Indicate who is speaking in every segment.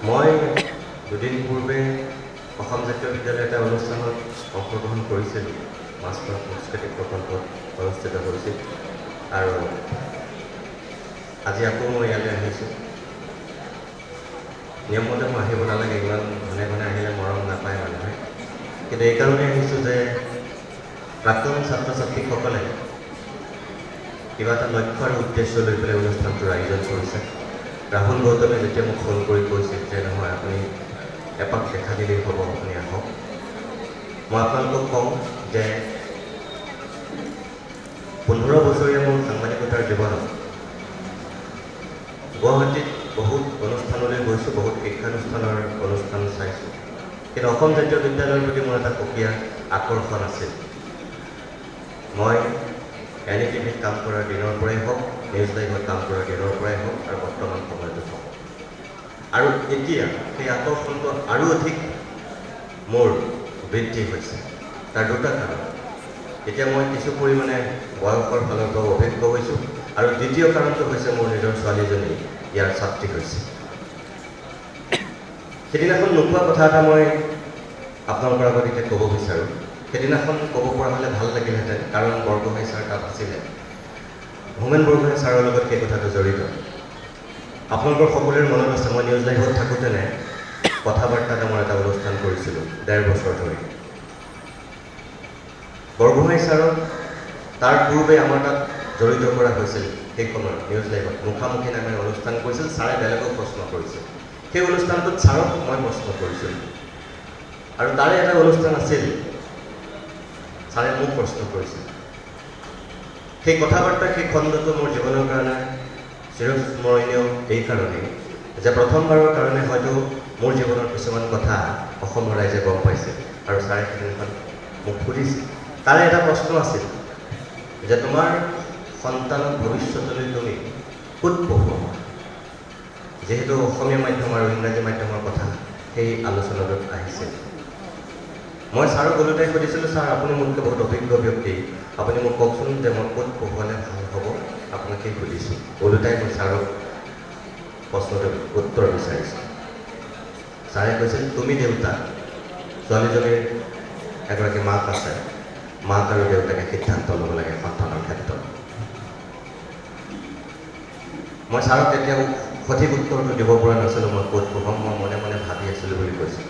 Speaker 1: মই দুদিন পূৰ্বে অসম জাতীয় বিদ্যালয়ৰ এটা অনুষ্ঠানত অংশগ্ৰহণ কৰিছিলোঁ। মাছখোৱা সাংস্কৃতিক প্ৰকল্পত অনুষ্ঠিত হৈছিল আৰু আজি আকৌ মই ইয়ালৈ আহিছোঁ। নিয়মমতে মই আহিব নালাগে, ইমান ঘনে ঘনে আহিলে মৰম নাপায় মানুহে, কিন্তু এইকাৰণে আহিছোঁ যে প্ৰাক্তন ছাত্ৰ ছাত্ৰীসকলে কিবা এটা লক্ষ্য আৰু উদ্দেশ্য লৈ পেলাই অনুষ্ঠানটোৰ আয়োজন কৰিছে। ৰাহুল গৌতমে যেতিয়া মোক ফোন কৰি কৈছিল যে নহয়, আপুনি এপাক দেখা দিলেই হ'ব, আপুনি আহক, মই আপোনালোকক কওঁ যে 15 বছৰীয়া মোৰ সাংবাদিকতাৰ জীৱনত গুৱাহাটীত বহুত অনুষ্ঠানলৈ গৈছোঁ, বহুত শিক্ষানুষ্ঠানৰ অনুষ্ঠান চাইছোঁ, কিন্তু অসম জাতীয় বিদ্যালয়ৰ প্ৰতি মোৰ এটা সুকীয়া আকৰ্ষণ আছিল। মই এন ই টিভিত কাম কৰাৰ দিনৰ পৰাই হওক, নিউজ লাইভত কাম কৰাৰ দিনৰ পৰাই হওক আৰু বৰ্তমান সময়তো হওক, আৰু এতিয়া সেই আকৰ্ষণটো আৰু অধিক মোৰ বৃদ্ধি হৈছে। তাৰ দুটা কাৰণ, এতিয়া মই কিছু পৰিমাণে বয়সৰ ফালৰ পৰাও অভিজ্ঞ হৈছোঁ আৰু দ্বিতীয় কাৰণটো হৈছে মোৰ নিজৰ ছোৱালীজনী ইয়াৰ ছাত্ৰী হৈছে। সেইদিনাখন নোকোৱা কথা এটা মই আপোনালোকৰ আগত এতিয়া ক'ব বিচাৰোঁ। সেইদিনাখন ক'ব পৰা হ'লে ভাল লাগিলহেঁতেন, কাৰণ বৰগোহাঁই ছাৰ তাত আছিলে, হোমেন বৰগোহাঁই ছাৰৰ লগত সেই কথাটো জড়িত। আপোনালোকৰ সকলোৰে মনত আছে, মই নিউজ লাইভত থাকোঁতেনে কথা বাৰ্তা নামৰ এটা অনুষ্ঠান কৰিছিলোঁ 1.5 বছৰ ধৰি। বৰগোহাঁই ছাৰক তাৰ পূৰ্বে আমাৰ তাত জড়িত কৰা হৈছিল। সেই সময়ত নিউজ লাইভত মুখামুখি নামেৰে অনুষ্ঠান কৰিছিল, ছাৰে বেলেগক প্ৰশ্ন কৰিছিল। সেই অনুষ্ঠানটোত ছাৰক মই প্ৰশ্ন কৰিছিলোঁ আৰু তাৰে এটা অনুষ্ঠান আছিল, ছাৰে মোক প্ৰশ্ন কৰিছিল। সেই কথা বাৰ্তা, সেই খণ্ডটো মোৰ জীৱনৰ কাৰণে চিৰস্মৰণীয় এইকাৰণেই যে প্ৰথমবাৰৰ কাৰণে হয়তো মোৰ জীৱনৰ কিছুমান কথা অসমৰ ৰাইজে গম পাইছিল আৰু ছাৰে সেইদিনাখন মোক সুধিছিল। তাৰে এটা প্ৰশ্ন আছিল যে তোমাৰ সন্তানক ভৱিষ্যতলৈ তুমি ক'ত পঢ়ুৱাবা, যিহেতু অসমীয়া মাধ্যম আৰু ইংৰাজী মাধ্যমৰ কথা সেই আলোচনাটোত আহিছিল। মই ছাৰক ওলোটাই সুধিছিলোঁ, ছাৰ আপুনি মোতকৈ বহুত অভিজ্ঞ ব্যক্তি, আপুনি মোক কওকচোন যে মই ক'ত পঢ়ুৱালে ভাল হ'ব, আপোনাকেই সুধিছোঁ। ওলোটাই মই ছাৰক প্ৰশ্নটোৰ উত্তৰ বিচাৰিছোঁ। ছাৰে কৈছিল, তুমি দেউতা, ছোৱালীজনীৰ এগৰাকী মাক আছে, মাক আৰু দেউতাকে সিদ্ধান্ত ল'ব লাগে সন্তানৰ ক্ষেত্ৰত। মই ছাৰক তেতিয়াও সঠিক উত্তৰটো দিব পৰা নাছিলোঁ, মই ক'ত পঢ়াম, মই মনে মনে ভাবি আছিলোঁ বুলি কৈছোঁ।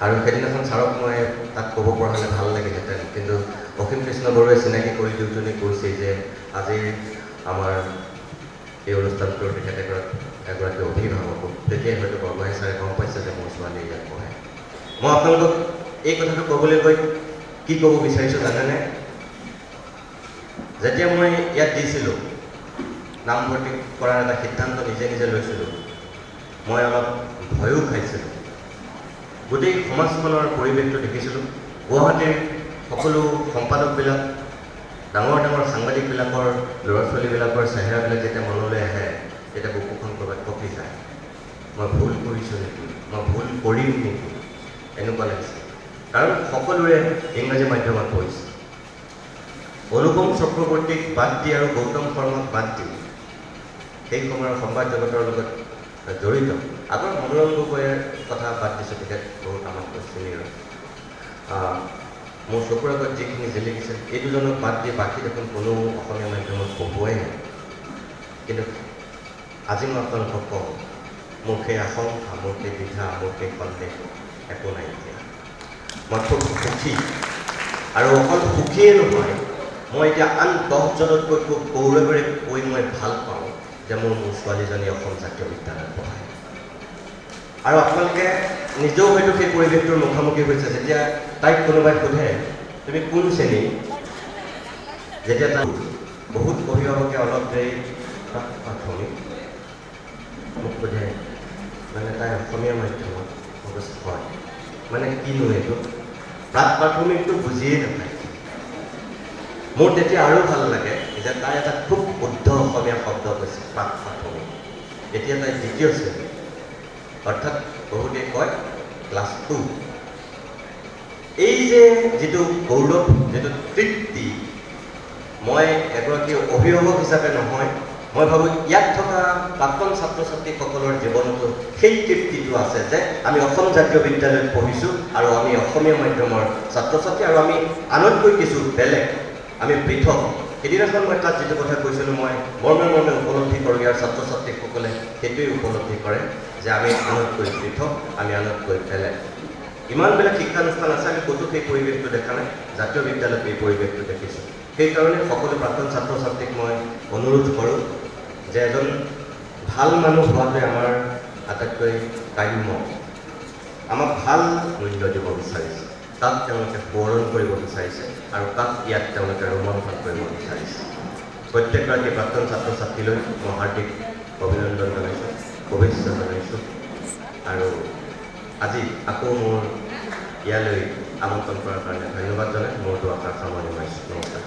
Speaker 1: আৰু সেইদিনাখন ছাৰক মই তাত ক'ব পৰা হ'লে ভাল লাগিলহেঁতেন, কিন্তু অসীম কৃষ্ণ বৰুৱাই চিনাকি কৰি দিওঁতেনে কৈছে যে আজিৰ আমাৰ এই অনুষ্ঠানটোৰ তেখেত এগৰাকী অভিভাৱকো, তেতিয়াই হয়তো বৰগোহাঁই ছাৰে গম পাইছে যে মোৰ ছোৱালীয়ে ইয়াত পঢ়ে। মই আপোনালোকক এই কথাটো ক'বলৈ গৈ কি ক'ব বিচাৰিছোঁ জানেনে? যেতিয়া মই ইয়াত দিছিলোঁ, নামভৰ্তি কৰাৰ এটা সিদ্ধান্ত নিজে নিজে লৈছিলোঁ, মই অলপ ভয়ো খাইছিলোঁ। গোটেই সমাজখনৰ পৰিৱেশটো দেখিছিলোঁ, গুৱাহাটীৰ সকলো সম্পাদকবিলাক, ডাঙৰ ডাঙৰ সাংবাদিকবিলাকৰ ল'ৰা ছোৱালীবিলাকৰ চেহেৰাবিলাক যেতিয়া মনলৈ আহে, তেতিয়া বুকুখন ক'ৰবাত কঁপি যায়। মই ভুল কৰিছোঁ নেকি, মই ভুল কৰিম নেকি, এনেকুৱা লাগিছে। কাৰণ সকলোৰে ইংৰাজী মাধ্যমত পঢ়িছে। অনুপম চক্ৰৱৰ্তীক বাদ দি আৰু গৌতম শৰ্মাক বাদ দি সেই সময়ৰ সংবাদ জগতৰ লগত জড়িত আগৰ মনোৰম গগৈৰ কথা বাদ দিছোঁ, তেখেত বহুত আমাতকৈ চিনিয়ৰ। মোৰ চকুৰ আগত যিখিনি জিলিকিছিল, এই দুজনক বাদ দি বাকী দেখোন কোনো অসমীয়া মাধ্যমত পঢ়ুৱাই নাই। কিন্তু আজি মই আপোনালোকক কওঁ, মোৰ সেই আশংকা, মোৰ সেই দ্বিধা, মোৰ সেই সন্দেহ একো নাই। এতিয়া মই খুব সুখী, আৰু অকল সুখীয়ে নহয়, মই এতিয়া আন 10জনতকৈ খুব গৌৰৱেৰে কৈ মই ভাল পাওঁ যে মোৰ ছোৱালীজনী অসম জাতীয় বিদ্যালয়ত পঢ়ায়। আৰু আপোনালোকে নিজেও হয়তো সেই পৰিৱেশটোৰ মুখামুখি হৈছে, যেতিয়া তাইক কোনোবাই সোধে তুমি কোন শ্ৰেণী, যেতিয়া তাই বহুত অভিভাৱকে অলপ দেৰি প্ৰাথমিক মোক সোধে, মানে তাই অসমীয়া মাধ্যমত, মই কৈছোঁ হয়, মানে কিনো এইটো প্ৰাক প্ৰাথমিকটো বুজিয়ে নাপায়। মোৰ তেতিয়া আৰু ভাল লাগে যে তাই এটা খুব শুদ্ধ অসমীয়া শব্দ কৈছে, প্ৰাক প্ৰাথমিক। এতিয়া তাই দ্বিতীয় শ্ৰেণী, অৰ্থাৎ বহুতে কয় ক্লাছ 2। এই যে যিটো গৌৰৱ, যিটো তৃপ্তি, মই এগৰাকী অভিভাৱক হিচাপে নহয়, মই ভাবোঁ ইয়াত থকা প্ৰাক্তন ছাত্ৰ ছাত্ৰীসকলৰ জীৱনতো সেই তৃপ্তিটো যিটো আছে যে আমি অসম জাতীয় বিদ্যালয়ত পঢ়িছোঁ আৰু আমি অসমীয়া মাধ্যমৰ ছাত্ৰ ছাত্ৰী আৰু আমি আনতকৈ কিছু বেলেগ, আমি পৃথক। সেইদিনাখন মই তাত যিটো কথা কৈছিলোঁ, মই মৰ্মে মৰ্মে উপলব্ধি কৰোঁ, ইয়াৰ ছাত্ৰ ছাত্ৰীসকলে সেইটোৱেই উপলব্ধি কৰে যে আমি আনতকৈ পৃথক, আমি আনতকৈ বেলেগ। ইমানবিলাক শিক্ষানুষ্ঠান আছে, আমি ক'তো সেই পৰিৱেশটো দেখা নাই। জাতীয় বিদ্যালয়ত এই পৰিৱেশটো দেখিছোঁ। সেইকাৰণে সকলো প্ৰাক্তন ছাত্ৰ ছাত্ৰীক মই অনুৰোধ কৰোঁ যে এজন ভাল মানুহ হোৱাটোৱে আমাৰ আটাইতকৈ কাম্য। আমাক ভাল মূল্য দিব বিচাৰিছে, তাক তেওঁলোকে সোঁৱৰণ কৰিব বিচাৰিছে আৰু তাক ইয়াত তেওঁলোকে ৰোমন্থন কৰিব বিচাৰিছে। প্ৰত্যেকগৰাকী প্ৰাক্তন ছাত্ৰ ছাত্ৰীলৈ মই হাৰ্দিক অভিনন্দন জনাইছোঁ, শুভেচ্ছা জনাইছোঁ আৰু আজি আকৌ মোৰ ইয়ালৈ আমন্ত্ৰণ কৰাৰ কাৰণে ধন্যবাদ জনাই মোৰ দুআষাৰ সামৰণি মাৰিছোঁ। নমস্কাৰ।